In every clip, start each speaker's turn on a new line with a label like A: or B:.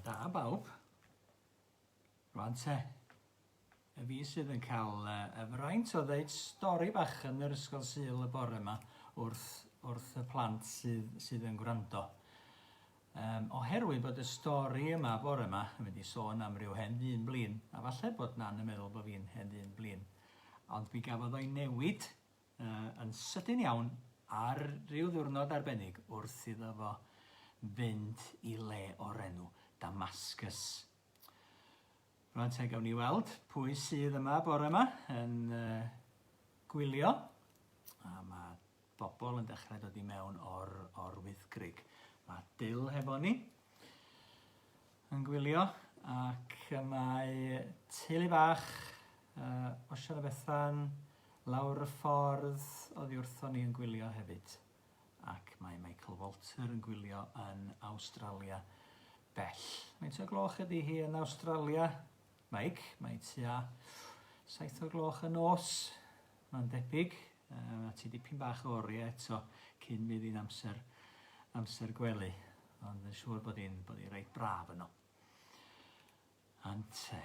A: da bawb. Rwan te, y fi sydd yn cael y fraint o ddeud stori bach yn yr ysgol Sul y bore yma wrth, wrth y plant sydd, sydd yn gwrando. Um, oherwydd bod y stori yma bore yma yn mynd i sôn am ryw hen ddyn blin, a falle bod Nan yn meddwl bod fi'n hen ddyn blin, ond mi gafodd o'i newid yn sydyn iawn ar ryw ddiwrnod arbennig wrth iddo fo fynd i le o'r enw Damascus. Rwan te, gawn ni weld pwy sydd yma bore yma yn uh, gwylio. A mae bobl yn dechrau dod i mewn o'r, or Wyddgrug. Mae Dyl hefo ni yn gwylio ac mae teulu bach uh, Osian a Bethan lawr y ffordd oddi wrthon ni yn gwylio hefyd ac mae Michael Walter yn gwylio yn Awstralia bell. Faint o gloch ydy hi yn Awstralia, Mike? Mae tua 7 o gloch y nos, mae'n debyg. Uh, ti dipyn bach o oriau eto cyn fydd hi'n amser, amser gwely. Ond yn siŵr bod hi'n bod hi reit braf yno. Ante.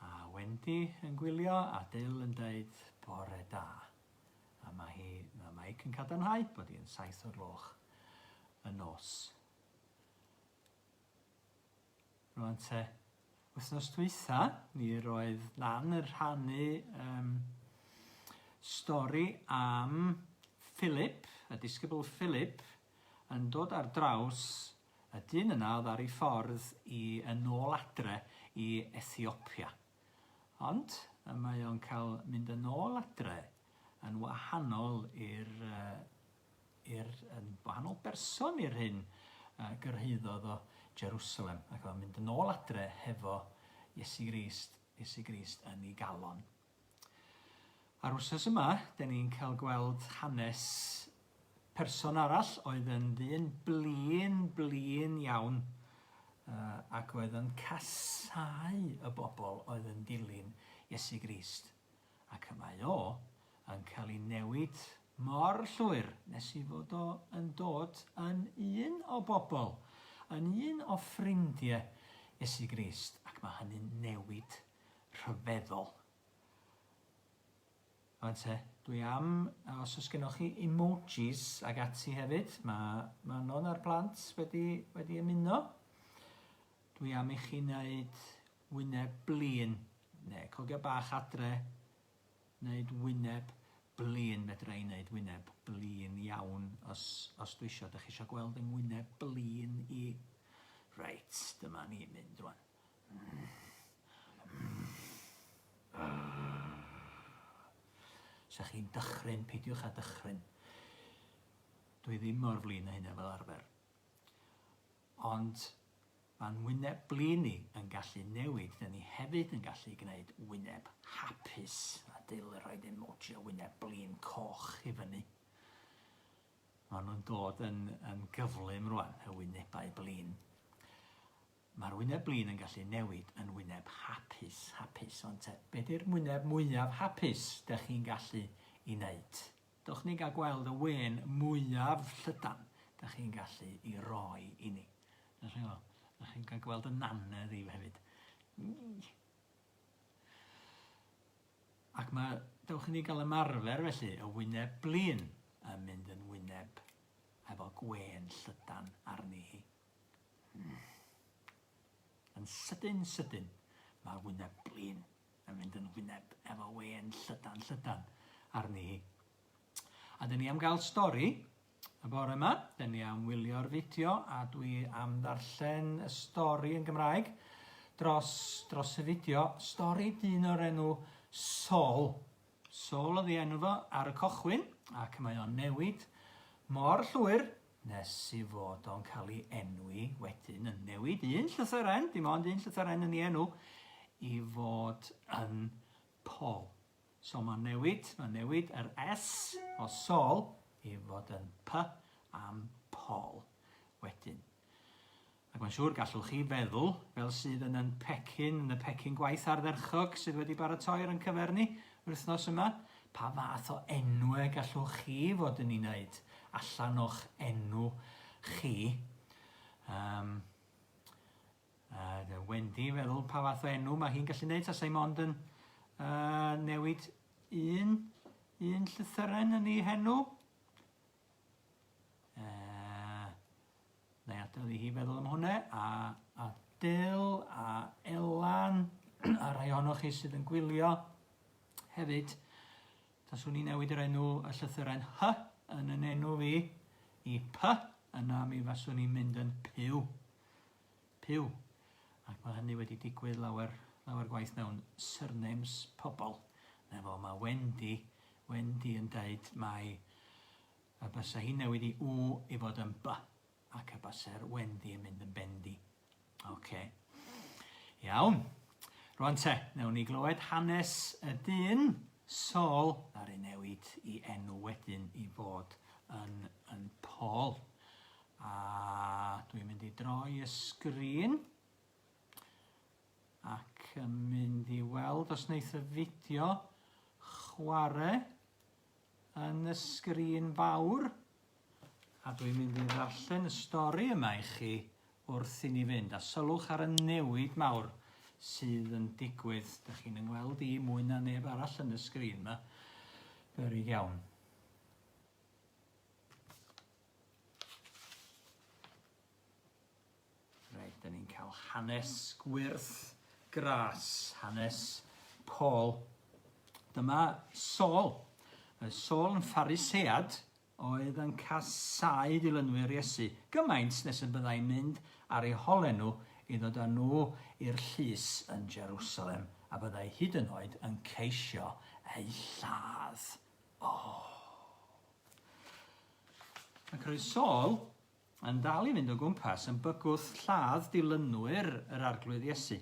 A: A Wendy yn gwylio a Dyl yn deud bore da. A mae hi, mae Mike yn cadarnhau bod hi'n 7 o'r gloch y nos. Rwan te, wythnos dwytha, mi roedd Nan yn rhannu um, stori am Philip, y disgybl Philip, yn dod ar draws y dyn yna oedd ar ei ffordd i yn ôl adre i Ethiopia. Ond mae o'n cael mynd yn ôl adre yn wahanol i'r i'r yn wahanol berson i'r hyn gyrhaeddodd o Jerusalem ac o'n mynd yn ôl adre hefo Iesu Grist, Iesu Grist yn ei galon. A'r wsos yma, dyn ni'n cael gweld hanes person arall oedd yn ddyn blin, blin iawn, uh, ac oedd yn casáu y bobl oedd yn dilyn Iesu Grist. Ac y mae o yn cael ei newid mor llwyr nes i fod o yn dod yn un o bobl, yn un o ffrindiau Iesu Grist, ac mae hynny'n newid rhyfeddol. Rwan te, dwi am, os oes gennoch chi emojis ag ati hefyd, mae Manon a'r plant wedi, wedi ymuno. Dwi am i chi wneud wyneb blin, neu cogia bach adre, wneud wyneb blin, fedra i wneud wyneb blin iawn os, os dwi isio. Dych chi isio gweld yng ngwyneb blin i? Reit, dyma ni'n mynd rwan. Sa chi'n dychryn, peidiwch â dychryn. Dwi ddim mor flin â hynna fel arfer. Ond mae'n wyneb blin ni yn gallu newid, dyn ni hefyd yn gallu gwneud wyneb hapus. A Dyl yn rhoi emoji o wyneb blin coch i fyny. Maen nhw'n dod yn, yn gyflym rwan, y wynebau blin. Mae'r wyneb blin yn gallu newid yn wyneb hapus, hapus, ond te, be di'r wyneb mwyaf hapus dych chi'n gallu i wneud? Dewch ni gael gweld y wên mwyaf llydan dych chi'n gallu i roi i ni. Dych chi'n gweld? Dych chi'n cael gweld y nannedd i hefyd. Ac mae, dewch i ni gael ymarfer felly, y wyneb blin yn mynd yn wyneb efo gwên llydan arni hi. Yn sydyn, sydyn, mae'r wyneb blin yn mynd yn wyneb efo wên llydan, llydan arni hi. A dyn ni am gael stori y bore yma. Dyn ni am wylio'r fideo a dwi am ddarllen y stori yn Gymraeg dros, dros y fideo. Stori dyn o'r enw Saul. Saul oedd ei enw fo ar y cochwyn ac mae o'n newid mor llwyr nes i fod o'n cael ei enwi wedyn yn newid un llythyren, dim ond un llythyren yn ei enw, i fod yn Paul. So mae'n newid, mae'n newid yr S o Saul i fod yn P am Paul wedyn. Ac mae'n siŵr gallwch chi feddwl, fel sydd yn yn pecyn, yn y pecyn gwaith ardderchog sydd wedi baratoi ar ein cyfer ni yr wythnos yma, pa fath o enwau gallwch chi fod yn ei wneud allan o'ch enw chi. Um, Uh, Wendy yn feddwl pa fath o enw mae hi'n gallu gwneud, tasai mond yn uh, newid un, un llythyren yn ei henw. Uh, na i adael i hi feddwl am hwnna, a, a Dyl, a Elan, a rhai ohonoch chi sydd yn gwylio hefyd. Taswn i'n newid yr enw y llythyren H yn yn enw fi i P, yna mi faswn i'n mynd yn Puw. Puw. Ac mae hynny wedi digwydd lawer, lawer gwaith mewn surnames pobl. Na fo, mae Wendy, Wendy yn deud mai y bysa hi'n newid i W i fod yn B, ac y bysa'r Wendy yn mynd yn Bendy. Oce. Iawn. Rwan te, newn ni glywed hanes y dyn Saul ddaru newid i enw wedyn i fod yn, yn Paul. A dwi'n mynd i droi y sgrin ac yn mynd i weld os wneith y fideo chwarae yn y sgrin fawr. A dwi'n mynd i ddarllen y stori yma i chi wrth i ni fynd, a sylwch ar y newid mawr sydd yn digwydd. Da chi'n yng ngweld i mwy na neb arall yn y sgrin yma. Beryg iawn. Reit, da ni'n cael hanes gwyrth gras, hanes Paul. Dyma Saul. Mae Saul yn Pharisead oedd yn casáu dilynwyr Iesu gymaint nes y byddai'n mynd ar eu holau nhw i ddod â nhw i'r llys yn Jerusalem, a byddai hyd yn oed yn ceisio eu lladd. O! Ac roedd Saul yn dal i fynd o gwmpas yn bygwth lladd dilynwyr yr Arglwydd Iesu.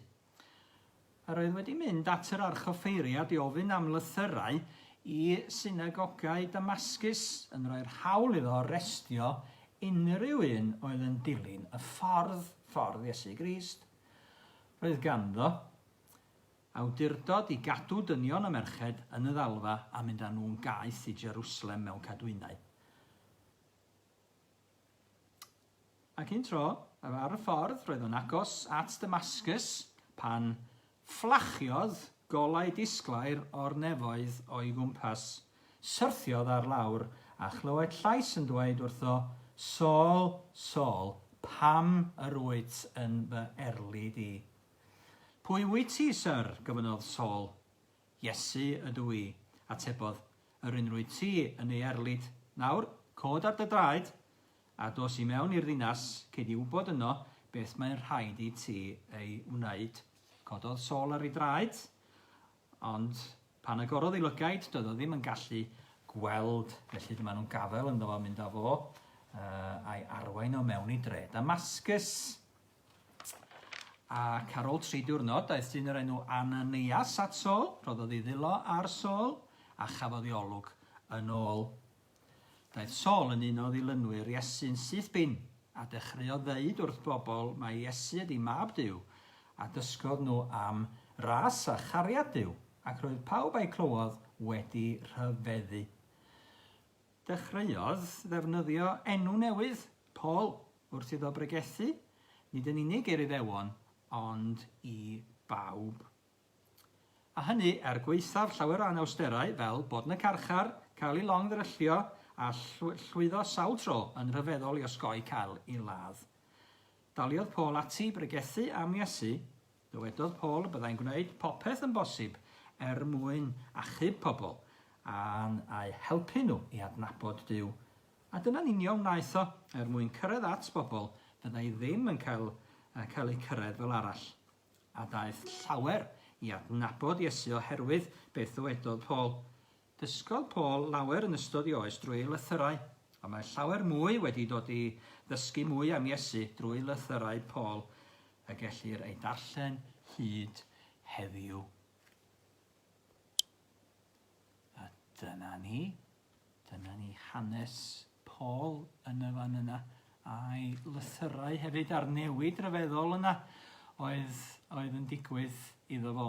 A: Yr oedd wedi mynd at yr archoffeiriad i ofyn am lythyrau i synagogau Damascus yn rhoi'r hawl iddo arestio unrhyw un oedd yn dilyn y ffordd, ffordd Iesu Grist. Roedd ganddo awdurdod i gadw dynion a merched yn y ddalfa a mynd â nhw'n gaeth i Jerusalem mewn cadwynau. Ac un tro, ar y ffordd, roedd o'n agos at Damascus pan fflachiodd golau disglair o'r nefoedd o'i gwmpas. Syrthiodd ar lawr a chlywed llais yn dweud wrtho, Saul, Saul, pam yr wyt yn fy erlid i? Pwy wyt ti, syr? gofynnodd Saul. Iesu ydw i, atebodd, yr un rwyt ti yn ei erlid. Nawr, cod ar dy draed, a dos i mewn i'r ddinas, cei di wybod yno beth mae'n rhaid i ti ei wneud. Cododd Saul ar ei draed, ond pan agorodd ei lygaid, doedd o ddim yn gallu gweld, felly dyma nhw'n gafael ynddo fo, mynd â fo, uh, a'i arwain o mewn i dre Damascus. Ac ar ôl tri diwrnod, daeth dyn o'r enw Ananias at Saul, rhoddodd ei ddwylo ar Saul, a chafodd ei olwg yn ôl. Daeth Saul yn un o ddilynwyr Iesu'n syth bin, a dechreuodd ddeud wrth bobl mai Iesu ydi Mab Duw, a dysgodd nhw am ras a chariad Duw, ac roedd pawb a'i clywodd wedi rhyfeddu. Dechreuodd ddefnyddio enw newydd, Paul, wrth iddo bregethu, nid yn unig i'r Iddewon, ond i bawb. A hynny er gwaethaf llawer o anawsterau, fel bod yn y carchar, cael ei long ddryllio, a llwyddo sawl tro yn rhyfeddol i osgoi cael ei ladd. Daliodd Paul ati i bregethu am Iesu. Dywedodd Paul y byddai'n gwneud popeth yn bosib er mwyn achub pobl a'n a'u helpu nhw i adnabod Duw. A dyna'n union wnaeth o, er mwyn cyrraedd at bobl fyddai ddim yn cael cael eu cyrraedd fel arall. A daeth llawer i adnabod Iesu oherwydd beth ddywedodd Paul. Dysgodd Paul lawer yn ystod ei oes drwy ei lythyrau, a mae llawer mwy wedi dod i ddysgu mwy am Iesu drwy lythyrau Paul y gellir eu darllen hyd heddiw. A dyna ni. Dyna ni hanes Paul yn y fan yna, a'i lythyrau hefyd a'r newid rhyfeddol yna oedd, oedd yn digwydd iddo fo.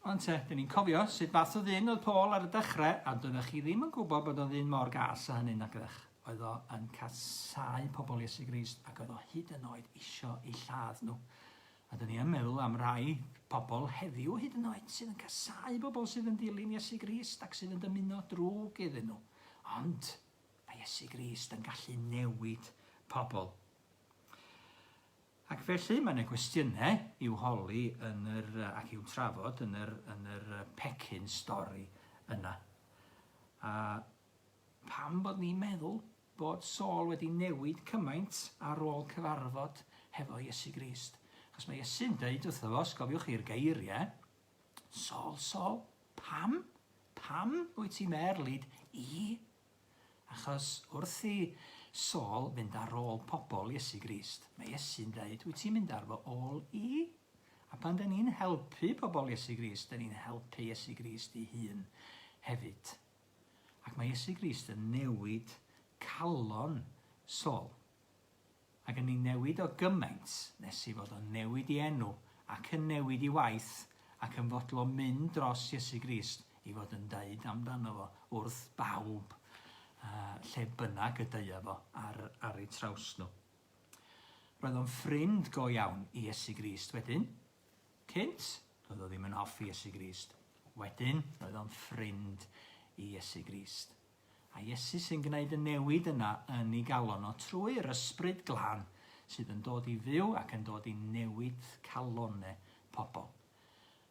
A: Ond te, dyn ni'n cofio sut fath o ddyn oedd Paul ar y dechrau, a doeddech chi ddim yn gwybod bod o'n ddyn mor gas a hynny, nag ydych? Oedd o yn casáu pobl Iesu Grist ac oedd o hyd yn oed isio eu lladd nhw. A dyn ni yn meddwl am rai pobl heddiw hyd yn oed sydd yn casáu bobl sydd yn dilyn Iesu Grist ac sydd yn dymuno drwg iddyn nhw. Ond mae Iesu Grist yn gallu newid pobl. Ac felly mae yna gwestiynau i'w holi yn yr, ac i'w trafod yn yr, yn yr pecyn stori yna. A pam bod ni'n meddwl bod Saul wedi newid cymaint ar ôl cyfarfod hefo Iesu Grist? Achos mae Iesu'n deud wrtho fo, os gofiwch chi'r geiriau, Saul, Saul, pam? Pam wyt ti'n merlid i? Achos wrth i Saul fynd ar ôl pobl Iesu Grist, mae Iesu'n dweud, wyt ti'n mynd ar fy ôl i? A pan dyn ni'n helpu pobl Iesu Grist, dyn ni'n helpu Iesu Grist ei hun hefyd. Ac mae Iesu Grist yn newid calon Saul. Ac yn ei newid o gymaint nes ei fod o'n newid ei enw ac yn newid ei waith ac yn fodlon mynd dros Iesu Grist i fod yn deud amdano fo wrth bawb lle bynnag y deua fo ar, ar eu traws nhw. Roedd o'n ffrind go iawn i Iesu Grist wedyn. Cynt, doedd o ddim yn hoffi Iesu Grist. Wedyn, roedd o'n ffrind i Iesu Grist. A Iesu sy'n gwneud y newid yna yn ei galon o trwy'r Ysbryd Glân sydd yn dod i fyw ac yn dod i newid calonne pobl.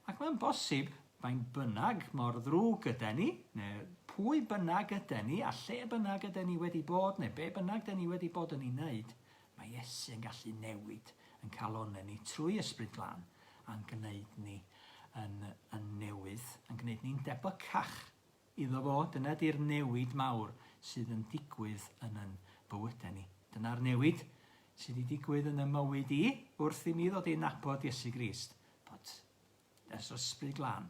A: Ac mae'n bosib, faint bynnag mor ddrwg yden ni, neu pwy bynnag yden ni, a lle bynnag yden ni wedi bod, neu be bynnag den ni wedi bod yn ei wneud, mae Iesu yn gallu newid yn calonne ni trwy Ysbryd Glân a'n gwneud ni yn, yn newydd, yn gwneud ni'n debycach Iddo fo, dyna 'di'r newid mawr sydd yn digwydd yn 'yn bywydau ni. Dyna'r newid sydd 'di digwydd yn 'y mywyd i wrth i mi ddod i nabod Iesu Grist, bod yr Ysbryd Glân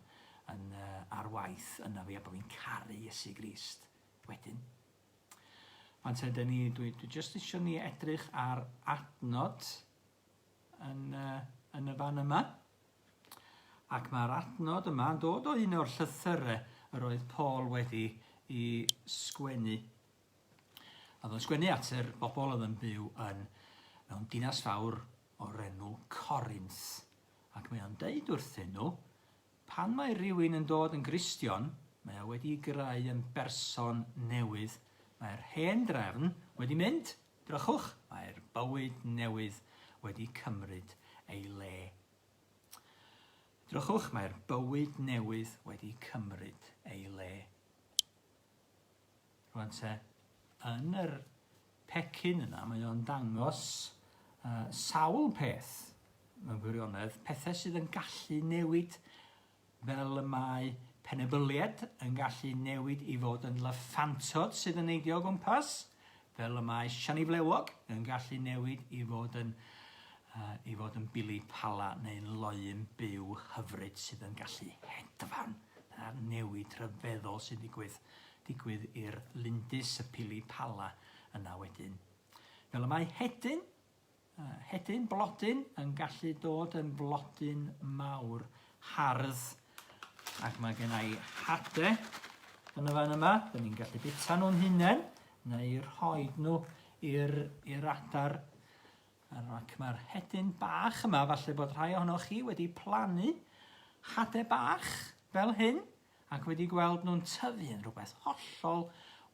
A: yn ar waith yna fi a bod fi'n caru Iesu Grist wedyn. Wan te, dyn ni, dwi, dwi jyst eisiau ni edrych ar adnod yn, uh, yn y fan yma. Ac mae'r adnod yma yn dod o un o'r llythyrau yr oedd Paul wedi i sgwennu. Oedd o'n sgwennu at yr bobl oedd yn byw yn mewn dinas fawr o'r enw Corinth. Ac mae o'n deud wrthyn nhw, pan mae rhywun yn dod yn Gristion, mae o wedi greu yn berson newydd. Mae'r hen drefn wedi mynd. Drychwch, mae'r bywyd newydd wedi cymryd ei le. Drychwch, mae'r bywyd newydd wedi cymryd ei le. Rwan te, yn yr pecyn yna, mae o'n dangos uh, sawl peth mewn gwirionedd, pethau sydd yn gallu newid Fel y mae penebylied yn gallu newid i fod yn lyffantod sydd yn neidio o gwmpas, fel y mae Siani Flewog yn gallu newid i fod yn uh, i fod yn bili pala neu'n loyn byw hyfryd sydd yn gallu hedfan. Dyna'r newid rhyfeddol sy'n digwydd, digwydd i'r lindys, y pili pala yna wedyn. Fel y mae hedyn Hedyn, blodyn, yn gallu dod yn flodyn mawr hardd. Ac mae gen i hade yn y fan yma. Dyn ni'n gallu bita nhw'n hunain neu rhoi nhw i'r adar. Ac mae'r hedyn bach yma, falle bod rhai ohonoch chi wedi plannu hade bach fel hyn ac wedi gweld nhw'n tyfu yn rhywbeth hollol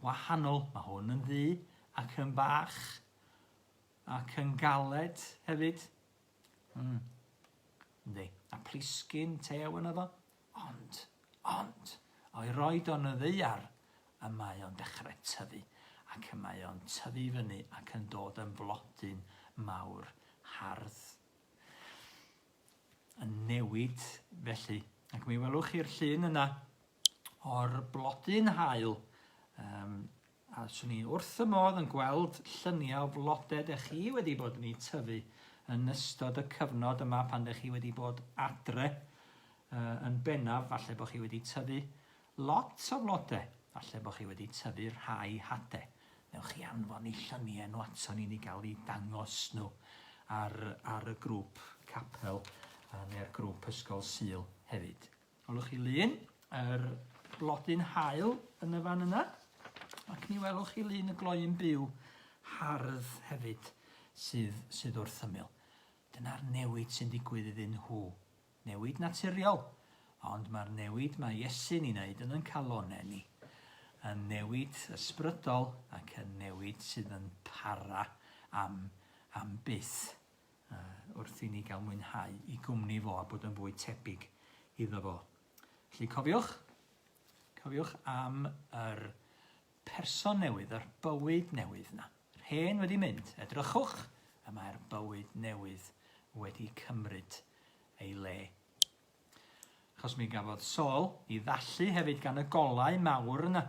A: wahanol. Mae hwn yn ddu ac yn fach. Ac yn galed hefyd. Mm. Yndi. A plisgyn tew yno fo. Ond, ond, o'i roed o'n y ddaear, y mae o'n dechrau tyfu. Ac y mae o'n tyfu fyny ac yn dod yn flodyn mawr hardd. Yn newid felly. Ac mi welwch chi'r llun yna o'r blodyn haul. Um, A 'swn i wrth fy modd yn gweld lluniau o flode dych chi wedi bod yn eu tyfu yn ystod y cyfnod yma pan dych chi wedi bod adre uh, yn bennaf, falle bod chi wedi tyfu lot o flode, falle bod chi wedi tyfu rhai hade. Newch chi anfon eu lluniau nhw ato ni ni gael eu dangos nhw ar, ar y grŵp capel neu'r grŵp ysgol Sul hefyd. Welwch chi lun yr blodyn haul yn y fan yna. Ac mi welwch chi lun y gloyn byw hardd hefyd sydd, sydd wrth ymyl. Dyna'r newid sy'n digwydd iddyn nhw. Newid naturiol, ond mae'r newid mae Iesu'n ei wneud yn ein calonnau ni yn newid ysbrydol ac yn newid sydd yn para am, am byth uh, wrth i ni gael mwynhau i gwmni fo a bod yn fwy tebyg iddo fo. Felly cofiwch, cofiwch am yr person newydd, yr bywyd newydd yna. Yr hen wedi mynd, edrychwch, y mae'r bywyd newydd wedi cymryd ei le. Achos mi gafodd Saul i ddallu hefyd gan y golau mawr yna.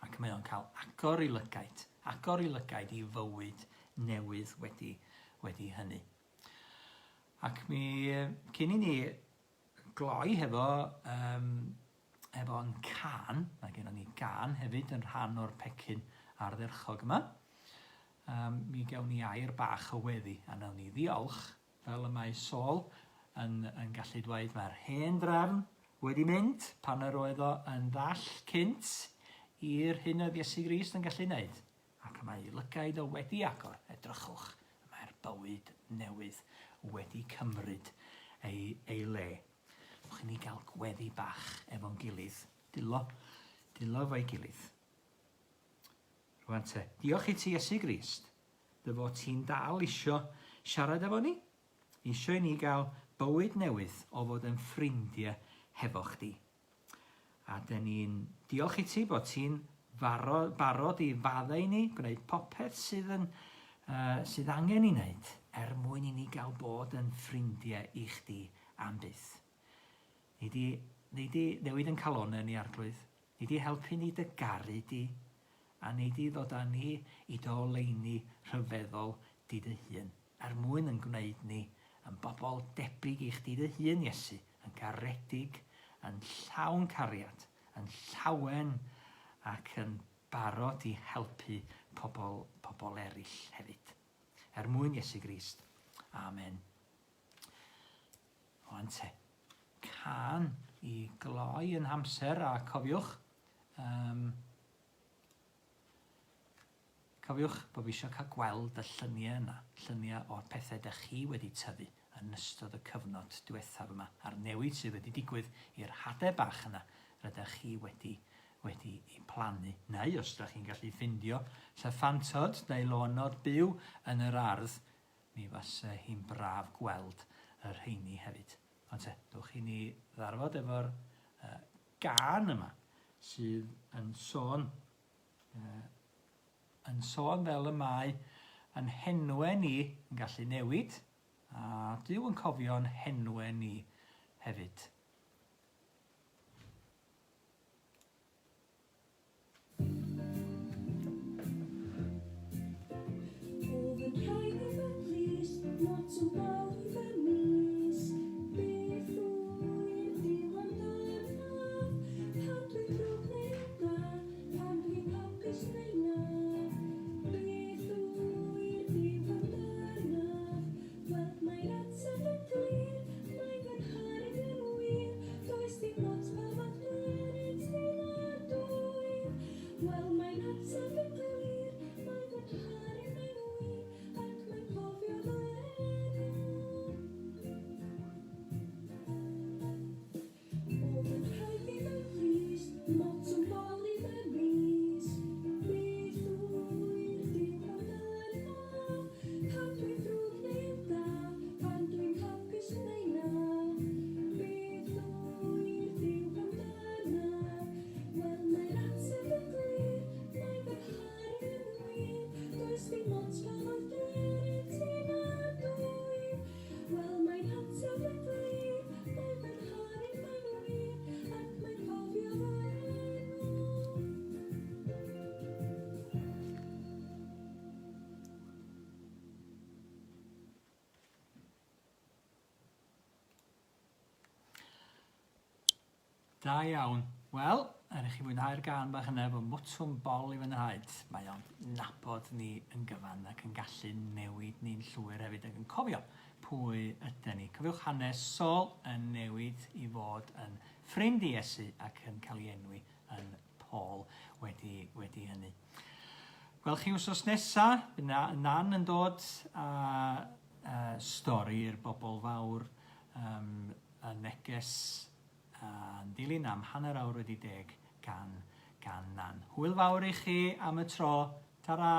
A: Ac mae o'n cael agor i lygaid, agor i lygaid i fywyd newydd wedi, wedi hynny. Ac mi, cyn i ni gloi hefo, um, efo'n cân, mae gennym ni gân hefyd yn rhan o'r pecyn ardderchog yma, um, mi gawn ni air bach o weddi a nawn ni ddiolch, fel y mae Saul yn, yn gallu dweud, mae'r hen drefn wedi mynd pan yr oedd o yn ddall cynt i'r hyn oedd Iesu Grist yn gallu wneud. Ac mae ei lygaid o wedi agor, edrychwch, mae'r bywyd newydd wedi cymryd ei, ei le. Dewch i ni gael gweddi bach efo'n gilydd. Dwylo, dwylo efo'i gilydd. Rwan te, diolch i ti Iesu Grist, dy fod ti'n dal isio siarad efo ni, isio i ni gael bywyd newydd o fod yn ffrindiau hefo chdi. A dyn ni'n diolch i ti bod ti'n barod i faddau i ni, gwneud popeth sydd, yn, uh, sydd angen i wneud er mwyn i ni gael bod yn ffrindiau i chdi am byth. Nei di, nei di newid yn calonau ni, Arglwydd. Nei di helpu ni dy garu di, a nei di ddod â ni i dy oleuni rhyfeddol di dy hun, er mwyn yn gwneud ni yn bobl debyg i chdi dy hun, Iesu, yn garedig, yn llawn cariad, yn llawen ac yn barod i helpu pobl, pobl eraill hefyd. Er mwyn Iesu Grist. Amen. Rwan te, cân i gloi yn hamser a cofiwch, um, Cofiwch bod fi eisiau cael gweld y lluniau yna, lluniau o'r pethau dych chi wedi tyfu yn ystod y cyfnod diwethaf yma, a'r newid sydd wedi digwydd i'r hadau bach yna rydych chi wedi wedi eu plannu. Neu os ydych chi'n gallu ffindio llyffantod neu loynod byw yn yr ardd, mi fase hi'n braf gweld y rheini hefyd. Ond te, dowch i ni ddarfod efo'r uh, gân yma sydd yn sôn yn sôn fel y mae yn henwe ni yn gallu newid, a Duw yn cofio'n henwe ni hefyd.
B: Oedd yn rhaid i fy nghlust, not yn bol i fy mys. Beth wyr Duw amdanaf, pan dwi'n ddrwg neu yn dda, pan dwi'n hapus neu na. Beth wyr Duw amdanaf, Wel, mae'r ateb yn glir, mae fy ngharu yn wir, does dim ots pa fath blaned sydd ar dwyf. Wel, mae'r ateb yn glir, mae fy ngharu mae'n wir, ac mae'n cofio fy enw. Oedd yn rhaid i fy nghlust, lot yn bol i fy mys. Beth wyr Duw amdanaf, pan dwi'n ddrwg neu'n dda, pan dwi'n hapus neu na. Beth wyr Duw amdanaf, wel mae'r ateb yn glir, mae fy ngharu yn wir, does dim ots pa mor bert ti'n adwyf. Wel mae'n ateb yn glir, mae fy ngharu mae'n wir, ac mae'n cofio fy enw.
A: Da iawn. Wel, er i chi fwynhau'r gân bach yna efo mwtwm bol i fy nhraed, mae o'n nabod ni yn gyfan ac yn gallu newid ni'n llwyr hefyd ac yn cofio pwy yden ni. Cofiwch hanes Saul yn newid i fod yn ffrind i Iesu ac yn cael ei enwi yn Paul. wedi, wedi hynny. Gwel chi wsos nesa, bydd na Nan yn dod â uh, stori i'r bobl fawr, um, y neges yn dilyn am 10:30 gan, gan Nan. Hwyl fawr i chi am y tro. Ta-ra!